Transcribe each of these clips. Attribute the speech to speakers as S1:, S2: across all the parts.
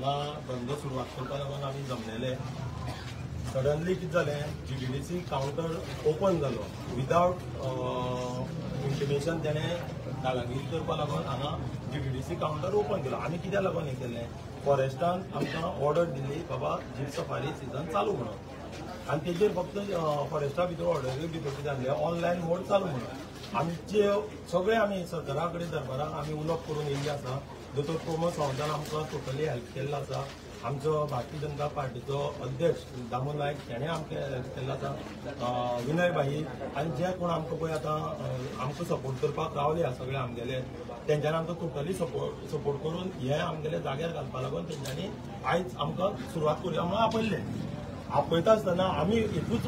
S1: हांगा धंदो सुरवात करपा लागून आमी जमलेले. सडनली कितें जालें, जीटीडीसी कावंटर ओपन जालो विदावट इंटिमेशन. तेणें दादागिरी करपा लागून हांगा जीटीडीसी कावंटर ओपन केलो. आमी कित्याक लागून हें केलें, फॉरेस्टान आमकां ऑर्डर दिल्ली बाबा जीप सफारी सिजन चालू म्हणून, आनी तेजेर फक्त फॉरेस्टा भितर ऑर्डरी भितर कितें जाल्लें ऑनलायन मोड चालू म्हणून. आमचे सगळे आमी सरकारा कडेन दरबाराक आमी उलोवप करून येयल्ले आसा. दोतोर प्रमोद सावंतान आमकां टोटली हेल्प केल्लो आसा. आमचो भारतीय जनता पार्टीचो अध्यक्ष दामू नायक तेणें आमकां हेल्प केल्लो आसा, विनय भाई आनी जे कोण आमकां पळय आतां आमकां सपोर्ट करपाक रावले आसा सगळे आमगेले, तेंच्यांनी आमकां टोटली सपोर्ट करून हे आमगेले जाग्यार घालपा लागून तेंच्यांनी आयज आमकां सुरवात करुया म्हणून आपयल्लें. आपयता आसतना आमी एकूच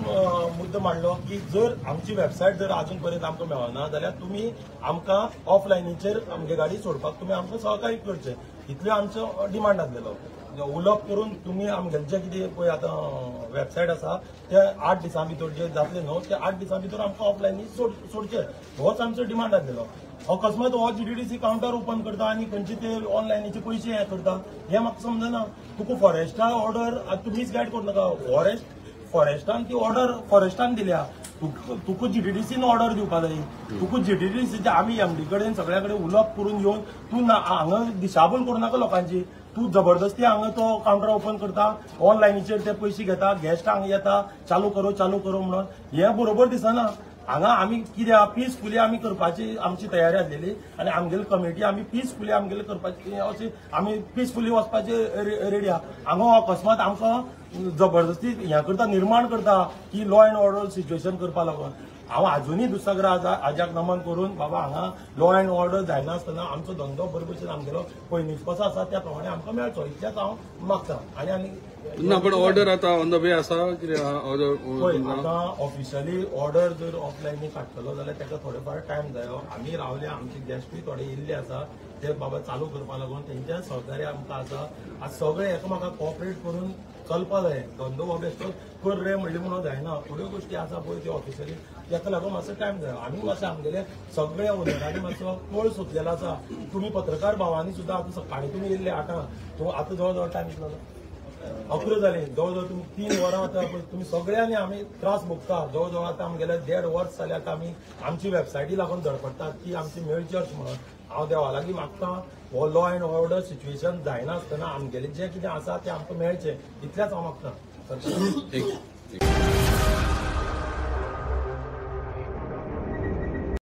S1: मुद्दो मांडलो की जर आमची वेबसायट जर अजून पर्यंत आमकां मेळना जाल्यार तुमी आमकां ऑफलायनीचेर आमगे गाडी सोडपाक तुमी आमकां सहकार्य करचें, इतलो आमचो डिमांड आसलेलो. उलोवप करून तुमी आमगेले जे कितें पळय आतां वेबसायट आसा ते 8 दिसां भितर जे जातले न्हू ते 8 दिसां भितर आमकां ऑफलायनी सोडचे, होच आमचो डिमांड आसलेलो. अकस्मात हो जीटीडीसी कावंटर ओपन करता आनी खंयचे ते ऑनलायनीचे पयशे हें करता हें म्हाका समजना. तुका फॉरेस्टा ऑर्डर तूं मिसगायड करूं नाका. फॉरेस्टान ती ऑर्डर फॉरेस्टान दिल्या, तुका जीटीडीसीन ऑर्डर दिवपा जाय. तुका जीटीडीसीचे आमी एमडी कडेन सगळ्या कडेन उलोवप करून येवन तूं हांगा दिशाभूल करूं नाका लोकांची. तूं जबरदस्ती हांगा तो कावंटर ओपन करता, ऑनलायनीचेर ते पयशे घेता, गेस्ट हांगा येता चालू करो चालू करो म्हणून, हें बरोबर दिसना. हांगा आमी कितें पिसफुली आमी करपाची आमची तयारी आसलेली आनी आमगेली कमिटी आमी पिसफुली आमगेली करपाची अशी आमी पिसफुली वचपाची रेडी आहा. हांगा अकस्मात आमकां जबरदस्ती हें करता, निर्माण करता की लॉ एंड ऑर्डर सिच्युएशन करपा लागून. हांव आजुनूय दुसऱ्या आजाक नमन करून बाबा हांगा लॉ एंड ऑर्डर जायनासतना आमचो धंदो बरे भशेन आमगेलो पयलींच कसो आसा त्या प्रमाणे आमकां मेळचो इतलेंच हांव मागता. आनी आनी
S2: ना पण ऑर्डर आतां ऑन the way आसा कितें ऑर्डर?
S1: पळय आतां ऑफिशियली ऑर्डर जर ऑफलायनी काडटलो जाल्यार ताका थोडे फार टायम जायो. आमी रावले, आमचे गेस्टूय थोडे येयल्ले आसा ते बाबा चालू करपा लागून तेंच्या सहकार्य आमकां आसा. आज सगळे एकामेकाक कॉपरेट करून चलपा जाय. धंदो हो बेश्टो कर रे म्हणलें म्हणून जायना, थोड्यो गोश्टी आसा पळय त्यो ऑफिशियली ताका लागून मातसो टायम जायो. आमी मातशें आमगेले सगळे ओनरांनी मातसो कळ सोदलेलो आसा. तुमी पत्रकार भावांनी सुद्दां आतां सकाळीं तुमी येयल्ले 8 आतां जवळ जवळ टायम कितलो 11 जाले, जवळ जवळ तुमी 3 वरां आतां तुमी सगळ्यांनी आमी त्रास भोगता. जवळ जवळ आतां आमगेले 1.5 वर्स जाले आतां आमी आमची वेबसायटी लागून धडपडटात की आमची मेळची अशें म्हणून. हांव देवा लागीं मागता हो लॉ एंड ऑर्डर सिच्युएशन जायनासतना आमगेलें जें कितें आसा तें आमकां मेळचें इतलेंच हांव मागता.